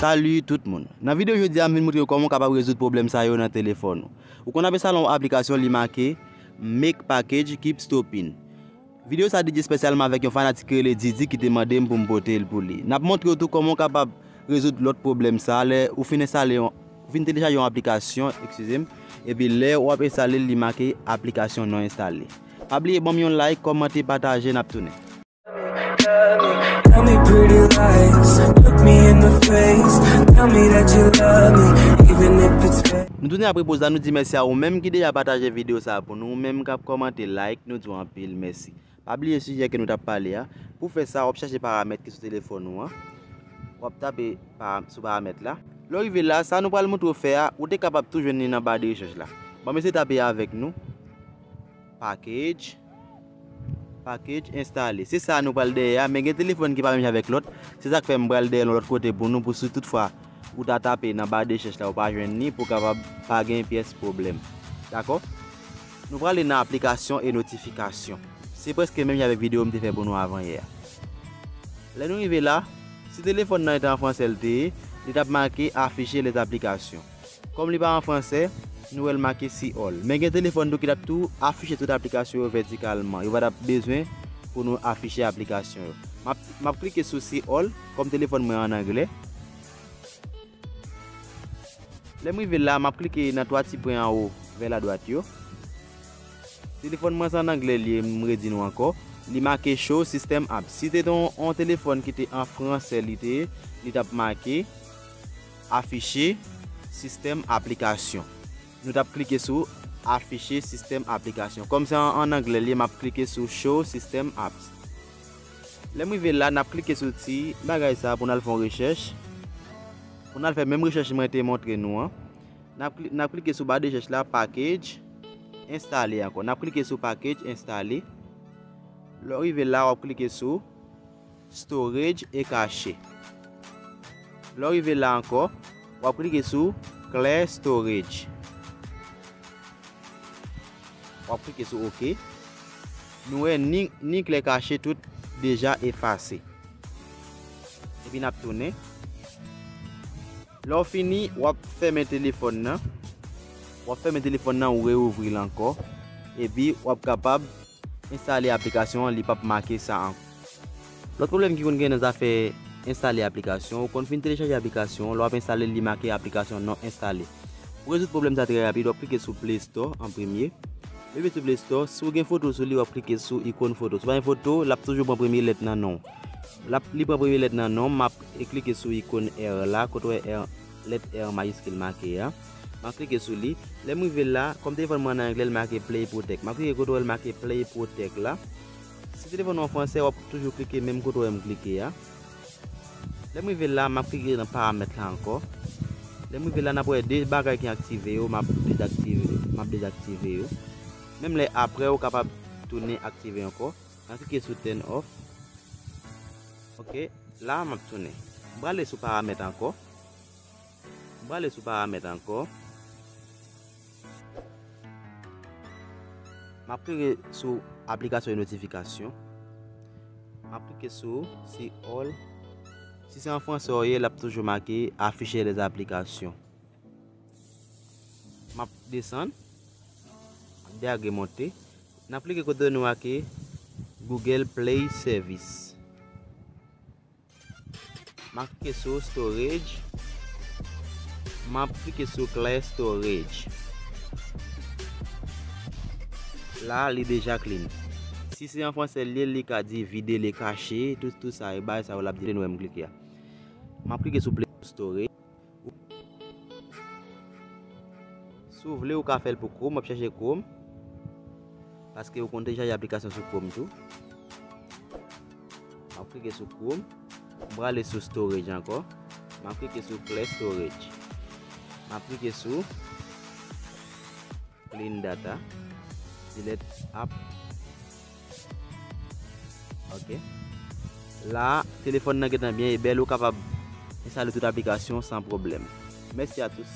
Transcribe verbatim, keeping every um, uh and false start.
Salut tout moun. Nan videyo jodi a, m vin montre w kòman w kapab rezoud pwoblèm sa yo nan telefòn ou. Ou konn ap enstale yon aplikasyon, li make Make Package Keep Stopping. Videyo sa dedye espesyalman avèk yon fanatik ki rele Didi ki te mande m pou m pote l pou li. N ap montre w tou kòman w kapab rezoud lòt pwoblèm sa lè ou fin enstale yon, ou fin telechaje yon aplikasyon, eskize m, epi lè w ap enstale l, li make aplikasyon non enstale. Pa bliye ban m yon like, kòmante, pataje, n ap tounen. Tell me pretty lies, look me in the face. Tell me that you love me, even if it's fake. Nou tounen apre poz la, nou di mèsi a ou menm ki deja pataje videyo sa pou nou, ou menm k ap kòmante, like, nou di w anpil mèsi. Pa bliye sijè ke nou t ap pale a. Pou fè sa, w ap chache paramèt ki sou telefòn ou an. W ap tape para- sou paramèt la. Lè w rive la, sa nou pral montre w fè a, ou te kapab tou jwenn li nan ba de rechèch la. Ban m eseye tape avèk nou. Package. Package enstale. Se sa nou pral dèyè a, men gen telefòn ki pa menm jan avèk lòt. Se sa k fè m pral dèyè l yon lòt kote pou nou, pou si toutfwa ou ta tape nan ba de rechèch la, ou pa jwenn li, pou w kapab pa gen pyès pwoblèm. Dakò? Nou prale nan aplikasyon e notifikasyon. Se prèske menm jan avèk videyo m te fè pou nou avanyè a. Lè nou rive la, si telefòn nan te an fransè l te ye, li t ap make afficher les applications. Kòm li pa an fransè, nou wè l make see all. Men gen telefòn tou ki t ap tou afiche tout aplikasyon yo vètikalman. Yo pa t ap bezwen pou nou afiche aplikasyon yo. M ap, m ap klike sou see all, kòm telefòn mwen an anglè. Lè m rive la, m ap klike nan twa ti pwen anwo vè ladwat yo. Telefòn mwen se an anglè li ye, m redi nou ankò. Li make show system apps. Si te yon, yon telefòn ki te an fransè li te ye, li t ap make afficher système application. Nou t ap klike sou afficher système application. Kòm se an, an anglè li ye, m ap klike sou show system apps. Lè m rive la, n ap klike sou ti bagay sa pou n al fè yon rechèch. Pou n al fè menm rechèch mwen te montre nou an. N ap kli- n ap klike sou ba de rechèch la, package, enstale ankò. N ap klike sou package, enstale. Lè w rive la, w ap klike sou storage e cache. Lè w rive la ankò, w ap klike sou clear storage. W ap klike sou ok. Nou wè ni, ni clear cache tout deja efase. Epi n ap tounen. Lè w fini, w ap fèmen telefòn nan. W ap fèmen telefòn nan, ou reouvri l ankò. Epi w ap kapab enstale aplikasyon an, li p ap make sa ankò. Lòt pwoblèm ki konn gen nan zafè enstale aplikasyon, ou konn fin telechaje aplikasyon, lè w ap enstale l, li make aplikasyon non enstale. Pou rezoud pwoblèm sa trè rapid, w ap klike sou Play Store an premye. Leve sou Play Store, si w gen foto sou li, w ap klike sou ikòn foto. Si w pa gen foto, l ap toujou pran premye lèt nan non w. L ap, li pran premye lèt nan non m, m ap klike sou ikòn R la, kote w wè R, lèt R majiskil make a. M ap klike sou li. Lè m rive la, kòm telefòn mwen an anglè, l make Play Protect. M ap klike kote w wè l make Play Protect la. Si telefòn ou an fransè, w ap toujou klike menm kote w wè m klike a. Lè m rive la, m ap klike nan paramèt la ankò. Lè m rive la, n ap wè de bagay ki aktive yo, m ap dezaktive, m ap dezaktive yo. Menm lè apre, ou kapab tounen aktive ankò. M ap klike sou turn off. Ok, la m ap tounen. M prale sou paramèt ankò. M prale sou paramèt ankò. M ap klike sou aplikasyon e notifikasyon. M ap klike sou see all. Si se an fransè w ye, l ap toujou make afficher les applications. M ap desann. M ap deyage monte. N ap klike kote nou make Google Play Service. M ap klike sou storage. M ap klike sou clear storage. La, li deja clean. Si se an fransè l ye, li ka di vide, li kache, tout, tout sa, e bagay sa yo l ap di, nou wè m klike a. M ap klike sou play storage. Si w vle, ou ka fè l pou Chrome, w ap chèche Chrome. Paske ou konn telechaje aplikasyon sou Chrome tou. M ap klike sou Chrome. M prale sou storage ankò. M ap klike sou clear storage. M ap klike sou clean data. Delete app. Ok. La, telefòn nan gentan byen e bèl, ou kapab enstale tout aplikasyon san pwoblèm. Mèsi a tous.